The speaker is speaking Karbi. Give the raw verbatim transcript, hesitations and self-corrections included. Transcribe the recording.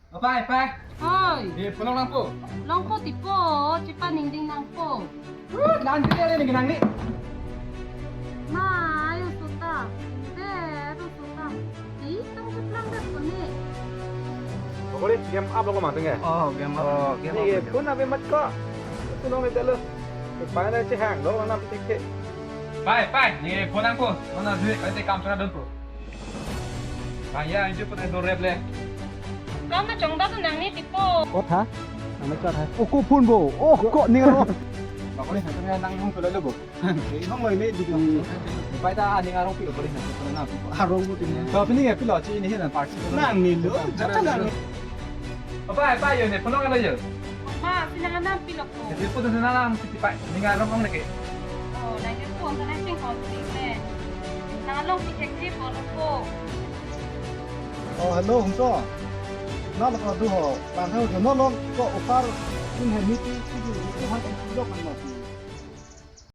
Pai, pai. Oi. Di phone nangpo. Longpo tipo, chepaningding nangpo. Uh, lan di le ning nang ni. Ma, ayo suta. Be, ayo suta. Di tang ke plang dak ko ni. Pokoknya game up lo ko mateng ya. Oh, game up. Oh, game ni up. Phone abe mat ko. Phone nang delo. Pai na chehang lo na pitik ke. Pai, pai. Ni phone nangpo. Mana duit pai te kam sana don po. Aya, anju pun endo rep le. Kau ma chongda tu nang ni tipo. Kot ha? Nang ni kot ha? Oh, ko phone bo. Oh, ko ning aro. Bakoli sa tu nang hong tu lalu bo. Hong loi le di ko. Pai ta ning aro pi lo bakoli sa tu nang. Aro bo tu ni. To pini ya pilo chi ni hinan party. Nang ni lo, jata nang. Apa, apa yo ni phone lo yo? Ma, si nang anam pilo ko. Jadi putus na lang si tipai. Ning aro hong lagi. Oh, nang ke phone ta nang sing hong sing le. Nang along pi cek di phone ko. Oh, hello, hongso. Na lo ko du ho. Bang ho, no lo ko offer in he meeting si di itu han kan lo kan lo.